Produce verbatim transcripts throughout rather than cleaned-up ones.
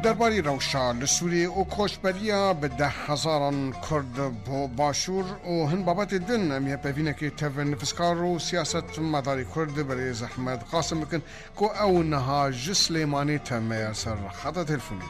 Derbarî rewşa li Sûriyê û koçberiya bi deh hezaran Kurd bo Başûr û hin babetê din em yê pevînekê tev nivîskar û siyasetmedarê Kurd birêz Ehmed Qasim bikin ku ew niha ji Silêmanê tev me ye ser xeta telefonê.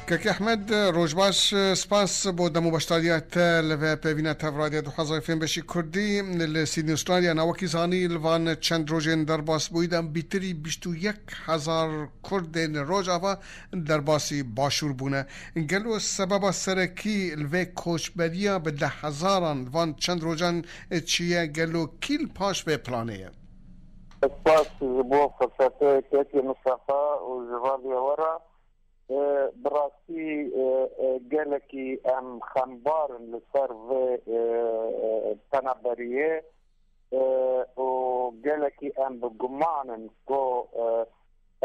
Kek Ehmed, roj baş, spas bo dem û beşdariya te li vê pevîna tev Radyo Duhezar F M beşî Kurdî li Sydney, Australia. Na wekî zanî, li van çend rojên derbasbûyî de bîtirî bîst û yek hezar Kurdên Rojava derbasî Başûr bûne. Gelo sebeba serekî li vê koçberiya bi deh hezaran li van çend rojan çi ye? Gelo kî li paş vê planê ye? Spas ji bo firsetê kekê Mistefa û ji Radyo we re. E, bi rastî, e, e, gelekî em xembar in li ser vê, e, e, penaberiyê, e, û gelekî em bi guman in ku, e,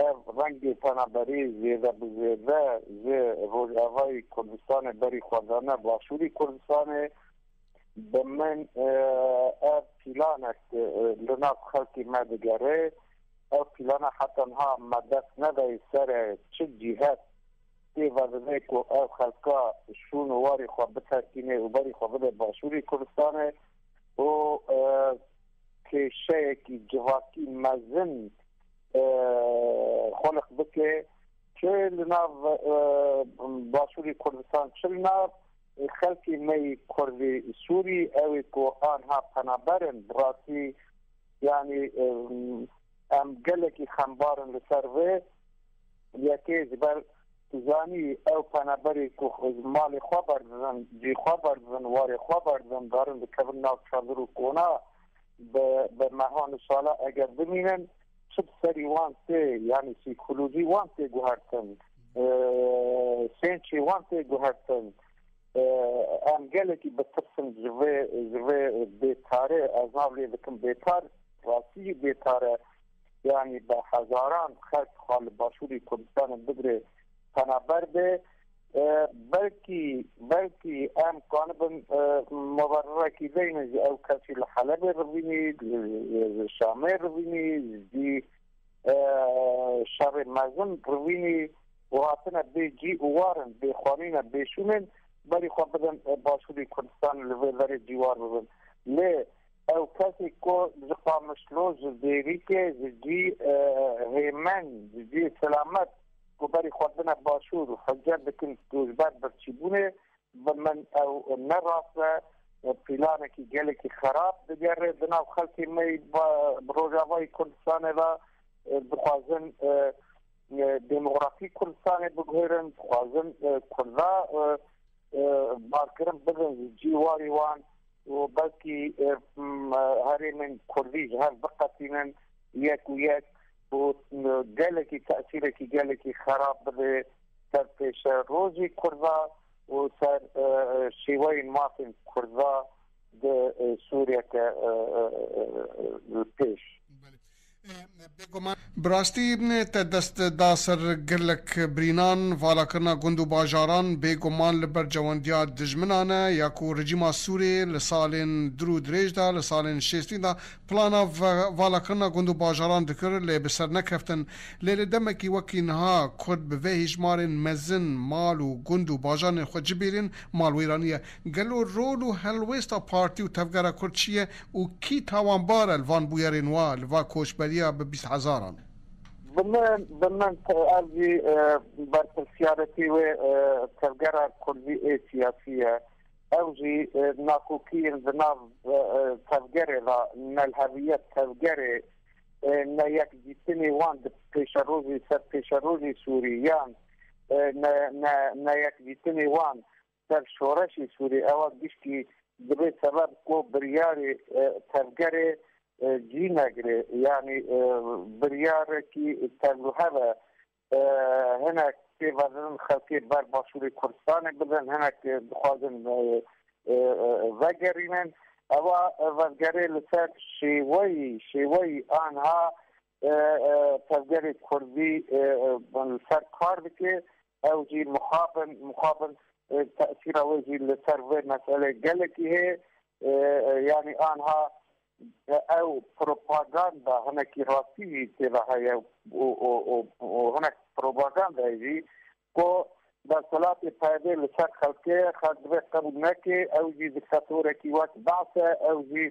ev rengê penaberî zêde bi zêde ji Rojavayê Kurdistanê berî xwe dane Başûrî Kurdistanê. Bi min, e, ev pîlanek, e, li nav xelkê me digere. Ev pîlana heta niha me dest nedaye ser e, çi cîhet tê vedibê ku ev xelka şûn û warê xwe biterkîne û berî xwe bide Başûrê Kurdistanê û, e, kêşeyekî civakî mezin, e, xweliq bike, çi li nav, e, Başûrê Kurdistan, çi li nav xelkê me yê Kurdî Sûrî, ew ê ku anha penaber in, bi rastî, yanî, e, em gelekî xembar in li ser vê yekê, ji ber tu zanî ew penaberê ku malê xwe berdidin, cî xwe berdidin, warê xwe berdidin, darin dikevin nav çadir û kona, bi, bi mehan û sala eger bimînin, çi bi serî wan tê, yanî psîkolojî wan tê guhertin, e, sênçê wan tê guhertin. E, em gelekî bitirsin ji vê, ji vê bêtarê, ez nav lê dikim bêtar, rastî jî bêtar e. Yanî bi hezaran xelk xwe li Başûrê Kurdistanê bigire penaber be. E, belkî, belkî em kanibin, e, mubererekî deynin ji ew kesî li Helebê rivînî, li, li Şamê rivînî, ji, e, şerê mezin rivînî û hatine bê cî û war in, bê xwe nîne, bê şûn in, berî xwe bidin, e, Başûrê Kurdistanê li vê derê cîwar bibin. Lê ew kesê ku ji Qamişlo, ji Dêrîkê, ji cî, e, hêmen, ji cî selamet ku berî xwe dine Başûr û hicret dikin ku ji ber birçîbûnê, bi min ew ne rast e. Planekî gelekî xerab digere di nav xelkê me yî ba-, Rojavayê Kurdistanê de, e, dixwazin, e, e, demografî Kurdistanê biguhêrin, dixwazin, e, Kurda, e, e, barkirin bidin ji cî warî wan û belkî, e, m, e, herêmên Kurdî ji hev biqetînin yek û yek û, e, gelekî tesîrekî gelekî xerab bide ser pêşerojê Kurda û ser, e, şêweyên mafên Kurda di, e, Sûriyeke, e, e, e, e, pêş. Belê. E, bêguman. Bi rastî, e, te dest da ser gelek birînan, valakirina gund û bajaran, bêguman li bercewendiya dijminan e, ya ku rejîma Sûriyê li salên dur û dirêj de, li salên şêstî de plana ve-, valakirina gund û bajaran dikir, lê bi ser nekeftin. Lê li demekî wekî niha Kurd bi vê hêjmarên mezin mal û gund û bajarên xwe cibêrên, malwêranî ye. Gelo rol û helwêsta partî û tevgera Kurd çi ye û kî tawanbar e li van bûyerên wa, li va koçberiya bi bîst hezaran? Bi min, bi min te-, ev jî, e, berpirsiyarêtî wê, e, tevgera Kurdî ê siyasî ye. Ew jî, e, nakokiyên di nav, e, e, tevgerê de, ne li heviyet tevgerê, e, ne yekdîtinê wan di pêşerojê, ser pêşerojê Sûrî yan, e, ne, ne, ne yekdîtinê wan ser şoreşê Sûrî, ewa giştî dibe sebeb ku biryarê, e, tevgerê, e, cî negire. Yanî, e, biryarekî tevlihev e. E, hinek tê vedin xelkê ber Başûrê Kurdistanê bidin, hinek, e, dixwazin, e, e, e, vegerînin. Ewa, e, vevgerê li ser şêweyî, şêweyî anha, e, e, tevgerê Kurdî, e, e, li ser kar dike. Ew jî mixabin, mixabin, e, tesîra wê jî li ser vê meselê gelekî heye. E, e, yanî anha, ew propaganda hinekî rastî jî tê de heye û, û, û, û, û hinek propagandayê jî ku desthilatê P Y D li ser xelkê ye, xelk divê qebûl neke, ew jî diktatorekî wek Be'se, ew jî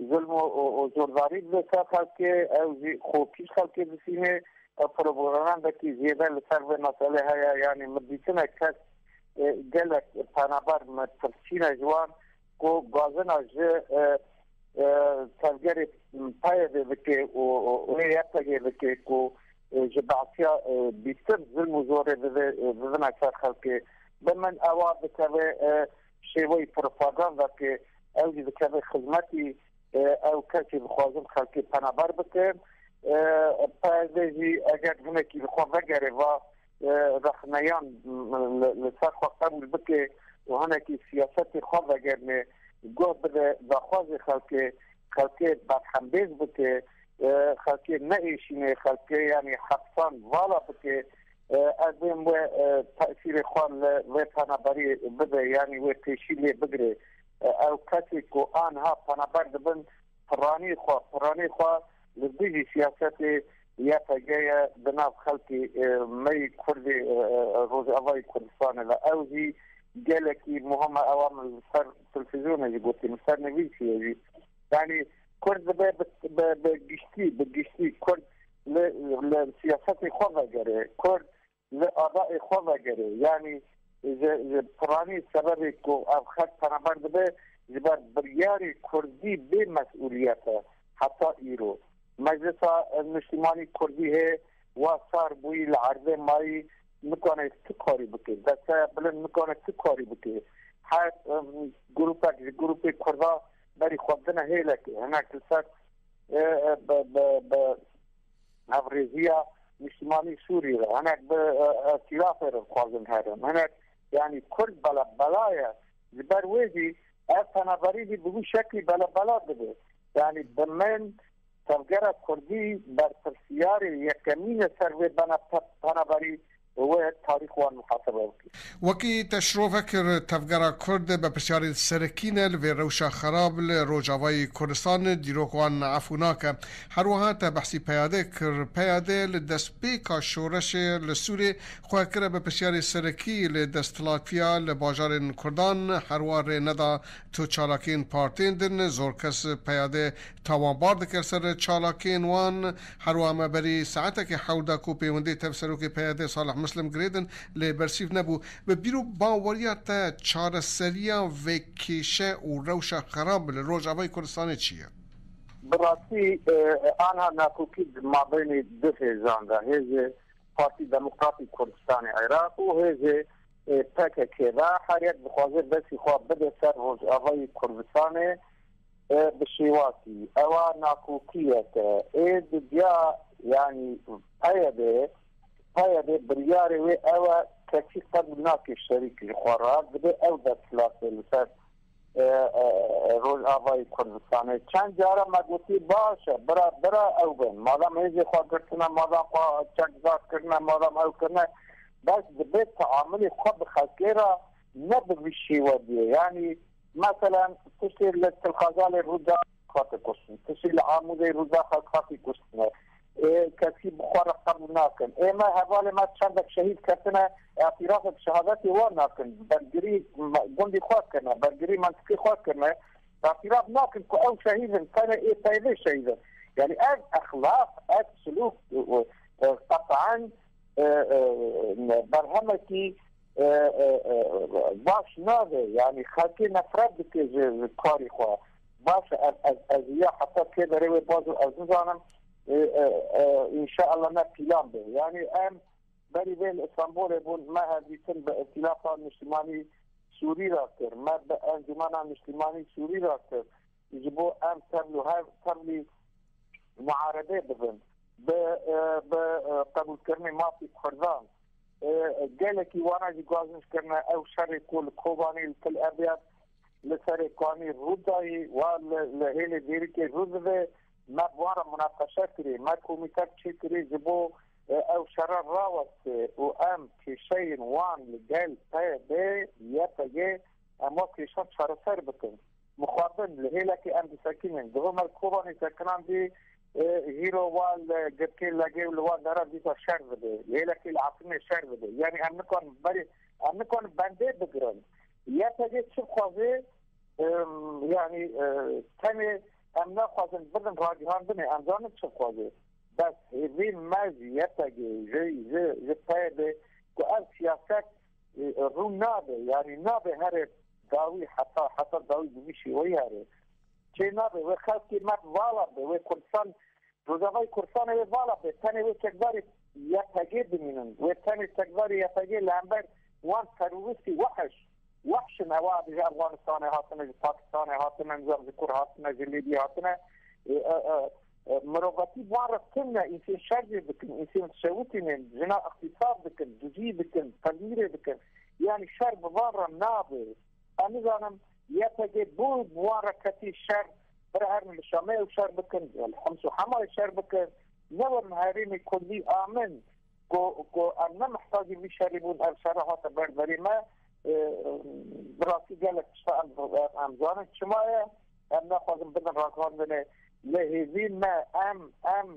zulm û, û, û zordarî li ser xelkê, ew jî xokî ji xelkê disîne, ew propagandekî zêde li ser vê meselê heye, yanî min dîtine kes, e, gelek penaber min tirsîne ji wan ku gazina ji, e, e, tevgerê P Y D bike û, û, û Y P G bike ku, e, ji Be'siya, e, bîtir zilm û zorê bide, e, bidine ser xelkê. Bi min ewa dikeve, e, şêweyî propaganda ke ew jî dikeve xizmetî, e, ew kesî dixwazin xelkê penaber bikin. E, P Y D jî eger hinekî li xwe vegere va, e, rexneyan li, li ser xwe qebûl bike û hinekî siyasetê xwe vegerine, guh bide daxwazê xelkê, xelkê berhembêz bike, e, xelkê neêşîne, xelkê yanî hepsan vala bike. E, ez dêm wê, e, tesîrê xwe li vê penaberî bibe, yanî wê pêşî lê bigire. E, ew kesê ku anha penaber dibin, piranî xwe, piranî xwe li dijî siyasetê Y P G ye di nav xelkê, e, me yê Kurdê, e, e, Rojavayê Kurdistanê de. Ew jî gelekî muhim e, ewa min li ser televîzyonê jî gotî, min ser nivîsî ye jî. Yanî Kurd dibe bi, bi, bi giştî, bi giştî Kurd li, li siyasetê xwe vegere. Kurd li adayê xwe vegere. Yanî ji, ji piranî sebebê ku ev xelk penaber dibe, ji ber biryarê kurdî bê mesûliyet e heta îro. Meclisa Niştimanî Kurdî hê wa sar bûyî li erdê mayî nikane tu karî bike. Desteya bilind nikane tu karî bike. Her, em, grûpek ji grûpê kurda berî xwe dine hêlekê. Hinek li ser, e, e, bi, bi, bi hevrêziya niştimanî Sûrî re, hinek bi, e, îtîlafê re dixwazin herin. Hinek, yanî Kurd bela bela ye. Ji ber wê jî ev penaberî jî bi wî şeklî bela bela dibe. Yanî bi min tevgera Kurdî berpirsiyarê yekemîn e ser vê bena pe-, penaberî û wê tarîx wan muhasebe bike. Wekî te şirove kir, tevgera Kurd berpirsiyarê serekî ne li vê rewşa xerab li Rojavayê Kurdistan dîrok wan efû nake. Her wiha te behsî P Y D kir. P Y D li destpêka şoreşê li Sûrê xwe kire berpirsiyarê serekî li desthilatiya li bajarên Kurdan, her wiha rê neda tu çalakiyên partiyên din. Zor kes P Y D tawanbar dikir ser çalakiyên wan. Her wiha me berî saetekê hewl da ku pêwendiyê tev serokê P Y D Salih Muslim girêdin, lê bersîv nebû. Bi bîr û baweriya te çareseriya vê kêşe û rewşa xerab li Rojavayê Kurdistanê çi ye? Bi rastî, e, anha nakokî di mabênê du hêzan de, hêzê Partî Demokratî Kurdistanê Iraq û hêzê, e, P K K de, her yek dixwaze destî xwe bide ser Rojavayê Kurdistanê, e, bi şêwasî. Ewa nakokiyek e. Ê didiya, yanî P Y D, P Y D biryarê wê ew e, kesî qebûl nake şerîk ji xwe re. Divê ew desthilatê li ser, e, e, Rojavayê Kurdistanê. Çend cara me gotî baş e, bira, bira ew bin. Madem hêzê xwe girtine, madem xwe çekdar kirine, madem ew kirine, bes divê teamulê xwe bi xelkê re ne bi vî şêwe bûye. Yanî, meselen, tiştê li Til Xezalê rû da xelk hate kuştin, tiştê li Amûdê rû da xelk hate kuştin. Ê, kesî bi xwe re qebûl nakin. Ê me, hevalê me çendek şehîd ketine, îtirafek şehadetê wan nakin. Bergirî me, gundî xwe kirine, bergirî mentiqê xwe kirine. Îtiraf nakin ku ew şehîd in, tenê ê P Y D şehîd in. Yanî ev exlaq, ev silûk, e, e, qet'en, e, e, berhemekî, e, e, e, baş nabe. Yanî xelkê nefret dike ji, ji karî xwe. Baş e, ev, ez, ez ya heta kê derê wê baz û ez nizanim, e, e, e, înşeallah ne pîlan be. Yanî em berî vê li Îstanbulê bûn, me hevdîtin bi Îtîlafa Niştimanî Sûrî re kir, me bi Encûmena Niştimanî Sûrî re kir, ji bo em tevlî hev, tevlî muaredê bibin, bi, e, bi, e, qebûlkirinê mafî Kurdan. E, gelekî wana jî guazin kirine ew şerê ku li Kobanê, li Til Ebyad, li Serê Kanî rû dayî, wa li, li hêlê Dêrikê rû dide, me bi wan re munaqeşe kirî, me komîtek çêkirî ji bo, e, ew şera rawestê û em kêşeyên wan li gel P Y D, Y P G, em wa kêşan çareser bikin. mixabin, li hêlekê em disekinin. Di Homer Kobanê sekinandî, e, hîro wa li Girkê Legê û li wa dera dîsa şer dibe. Li hêlekê li Efrînê şer dibe. Yanî em nikarin berê, em nikarin bendê bigirin. Y P G çi dixwaze? Em, yanî, e, tenê em naxwazin bidin ragihandinê, em zanin çi dixwaze. Bes hêvî me ji Y P G, ji, ji, ji P Y D ku ev siyaset, e, rû nabe, yanî nabe here dawî heta, heta dawî bi vî şêweyî here. Çê nabe, wê xelkê me vala be, wê Kurdistan, Rojavayê Kurdistanê wê vala be, tenê wê çekdarê Y P G bimînin, wê tenê çekdarê Y P G li hember wan terorîstî wehiş, wehş in, ewa ji Efganistanê hatine, ji Pakistanê hatine, nizam ji kur hatine, ji Lîbya hatine, e, e, e, e, mirovatî bi wan re tune, însên şer jê dikin, însên şewitînin, jina îxtîsar dikin, duzî dikin, qelmîrê dikin. Yanî şer bi van re nabe. Ez nizanim Y P G bo bi wan re ketî şer, bira herin li Şamê ew şer bikin, li Hims û Hemayê şer bikin, newerin herêmê kurdî amin, ku, ku em ne mihtacî vî şerî bûn, ev şer hate ber berê me, e, bi rastî gelek tişta em, em, em zanin çima ye, em naxwazin bidin ragihandinê, lê hêvî me, em, em,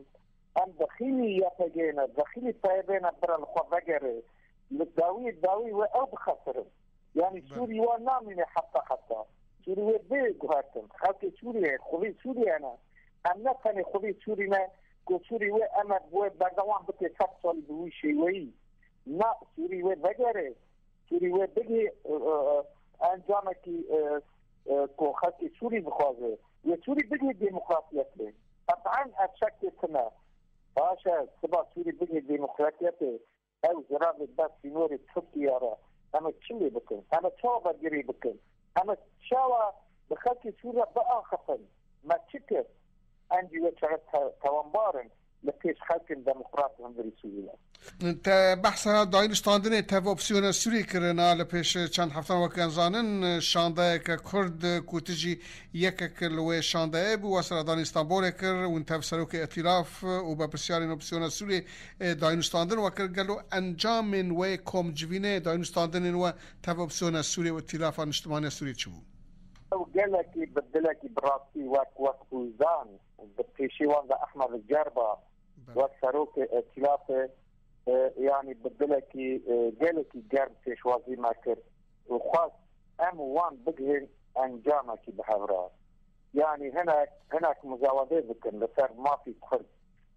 em dexîlî Y P G ne, dexîlî P Y D ne, bira li xwe vegere, li dawiyê dawî wê ew bixesirin. Yanî Sûrî wan namîne heta heta. Sûrî wê bê guhertin. Xelkê Sûriyê, xwedî Sûriye ne. Em ne tenê xwedî Sûrî ne, ku Sûrî wê em e wê berdewam bike sed salî bi wî şêweyî. Na, Sûrî wê vegere. Sûrî wê bigihê, e, e, e, encamekî, e, e, ku xelkê Sûrî dixwaze. Wê Sûrî bigihê demokrasiyetê. Qet'en ev şekê tune. Baş e, siba Sûrî bigihê demokrasiyetê. Ew ziravê ber sînorê Tirkiye re. Em ê çi lê bikin? Em ê çawa bergirî bikin? Em ê çawa bi xelkê Sûrî re biaxifin? Me çi kir? Em jî wê çawa te-, tewanbar in li pêş xelkên demokrat hundirî Sûrî de. Te behsa dayînştandinê tev opsiyona Sûrî kirina li pêş çend heftan weke em zanin şandeyeke Kurd ku tu jî yekek li wê şandeyê bû, we sera danî Stenbolê kir, hûn tev serokê Îtîlaf û berpirsiyarên opsiyona Sûriyê, e, dayînûstandin we kir. Gelo encamên wê komcivînê dayînûstandinên we tev opsiyona Sûriyê û Îtîlafa Niştimaniya Sûriyê çi bû? Ew gelekî bi dilekî bi rastî wek, wek wizan, bi pêşî wan de Ehmed Cerba, Belê. Wek serokê Îtîlafê, e, yanî bi dilekî, e, gelekî germ pêşwazî me kir û xwest em û wan bigihên encamekî bi hev re. Yanî hinek, hinek muzawedê dikin li ser mafî Kurd.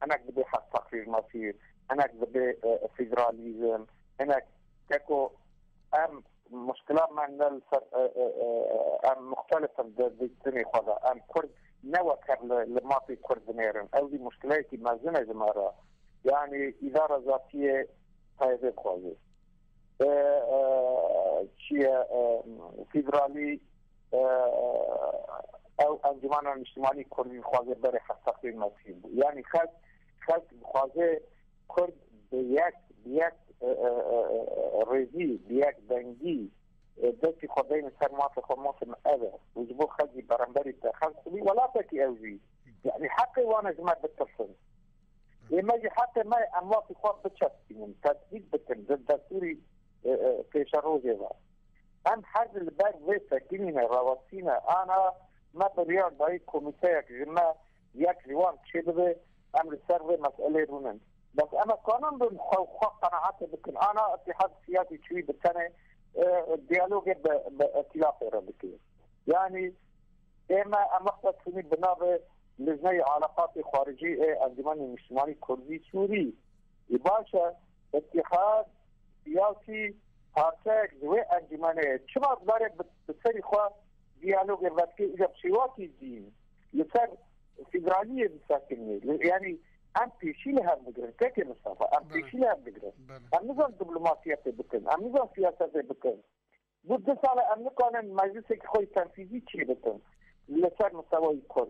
Hinek dibê hevteqrîrnasî, hinek dibê, e, federalîzm, hinek teko em muşkila me ne li ser, e, e, e, em muxtelif in di dîtinê xwe de. Em Kurd ne wek hev li, li mafê Kurd dinêrin. Ew jî muşkileyekî mezin e ji me re. Yanî îdara zatiyê P Y D dixwaze. E, e, çi ye, e, federalî, e, ew Encûmena Niştimanî Kurdî dixwaze berê hevteqrîrnasî bû. Yanî xelk, xelk dixwaze Kurd bi yek, bi yek, e, e, e, e, rêzî, bi yek dengî, e, destî xwe deyne ser mafê xwe, mafê me ev e. Û ji bo xelkî beramberî te xelk xwedî welatekî ew jî. Yanî heqê wan e ji me bitirsin. Ê me jî heqê me ye em mafê xwe biçespînin, tesbît bikin, di destûrî, e, e, pêşerojê de. Em her li ber vê sekinîne, rawestîne, ana me biryar dayî komîteyek ji me yek ji wan çêbibe, em li ser vê meselê rûnin. Bes em ê kanin bin xwe, xwe qenaetê bikin. Ana Îtîhad Siyasî çûyî bi tenê, e, diyalogê bi, bi Îtîlafê re dike. Yanî ê me em wexta çûnî bi navê Lijneyê Eleqatê Xaricî ê Encûmenê Niştimanî Kurdî Sûrî. Ê baş e, Îtîhad Siyasî parçeyek ji wê encûmenê ye. Çima dikare bi, bi serî xwe diyalogê vedike, îja bi şêwakî dîn li ser federaliyê bisekinê? Li, yanî em pêşî li hev digirin. Kekê Mistefa, em Belê. Pêşî li hev digirin. Belê. Em nizan diplomasiyetê bikin, em nizan siyasetê bikin. Bû du sal e em nikarin meclisekî xwe yî tenfîzî çêbikin li ser mistewayî Kurd.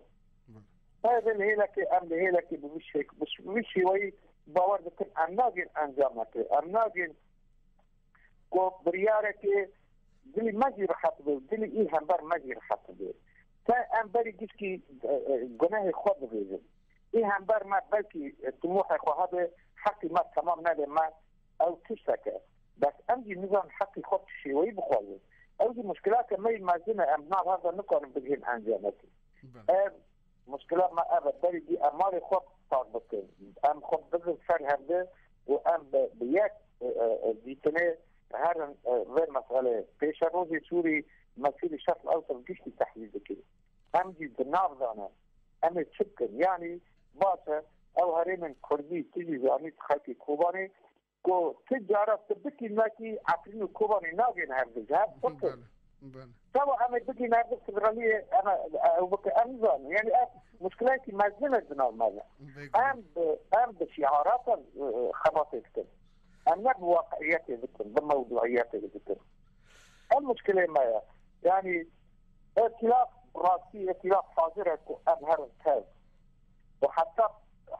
Belê. Heye vê li hêlekê, em li hêlekê bi vî şêk-, bi ş-, bi vî şêweyî bawer dikin, em nagên encamekê, em nagên ku biryarekê dilî me jî rehet be, dilî î hember me jî rehet be. Te em berî gişkî, e, e, gunehê xwe dibêjin. Ê hember me belkî, e, timohê xwe hebe, heqî me temam nebe me, ew tiştek e. Bes em jî nizan heqî xwe bi şêweyî bixwazin. Ew jî muşkileke me yî mezin e, em nav hev de nikarin bigihên encamekê. Belê. Ev muşkila me ev e, berî dî em malê xwe par bikin. Em xwe bidin ser hevdi û em bi, bi yek, e, e, e, dîtinê herin, e, vê meseleyê. Pêşerojê Sûrî mesîrî Şerq Ewsat giştî tehlîl dike. Em jî di nav de ne. Em ê çi bikin? Yanî baş e, ew herêmên Kurdî, tu jî zanî, xelkê Kobanê, ku ti cara tu bikî nekî, Efrîn û Kobanê nagên hev, ji hev xurt in. Belê, belê. Çawa em ê bigîn hev, federaliyê em ê, ew bike, em nizanin. Yanî ev muşkileyekî mezin e di nav me de. Bêguman. Em bi, em bi şiaratan, e, xebatê dikin. Em ne bi waqiiyetê dikin, bi mewduiyetê dikin. Ev muşkilê me ye. Yanî, îtilaf, rastî îtilaf hazir e ku em herin tev. Û heta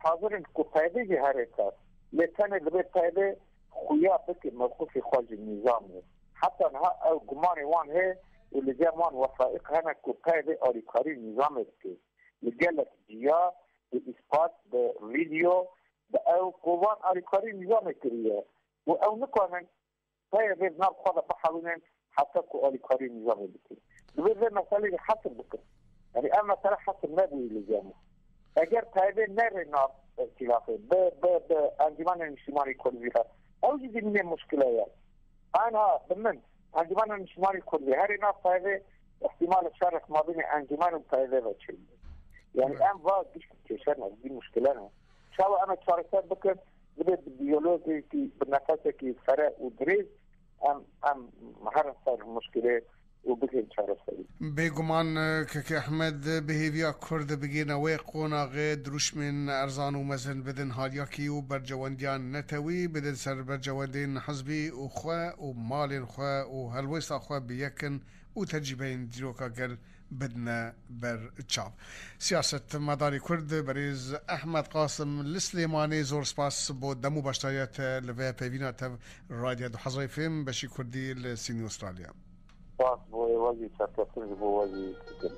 hazir in ku P Y D jî here tev. Lê tenê divê P Y D xuya bike mewqifê xwe ji nîzamê. Heta niha ew gumanê wan heye û li cem wan wesaiq hene ku P Y D alîkarî nîzamê dike. Li gelek ciya, bi îspat, bi vîdeo, bi ew ku wan alîkarî nîzamê kiriye. Û ew nikarin P Y D di nav xwe de bihewînin heta ku alîkarî nîzamê bikin. Divê vê meseleyê hesm bikin. Yanî ev mesele hesm nebûyî li cem. Eger P Y D nere nav îtîlafê, bi, bi, bi Encûmena Niştimanî Kurdî re, ew jî dimîne muşkile ye. Anha bi min, Encûmena Niştimanî Kurdî herê nav P Y D, îhtîmal e şerek mabînê Encûmen û P Y D ve çêbibe. Yanî Evet. em va gişt kêşe ne, vî muşkile ne. Çawa em ê çareser bikin? Divê bi diyalogekî, bi nefesekî fere û dirêj em, em herin ser muşkilê û bigihên çareserî. Bêguman, Keke Ehmed, bi hêviya Kurd bigihîne wê qonaxê, dirûşmên erzan û mezin bidin halyakî û bercewendiyan netewî bidin ser bercewendên hizbî û xwe û malên xwe û helwêsta xwe bi yek in û tecrîbeyên dîroka gel bidine ber çav. Siyasetmedarê Kurd, berêz Ehmed Qasim li Silêmanê, zor spas bo dem û beşdariya te li vê peyvîna tev Radyo Duhezar F M beşî Kurdî li Sydney, Australya. Spas bo wezî serkeftin ji bo wezî fikir.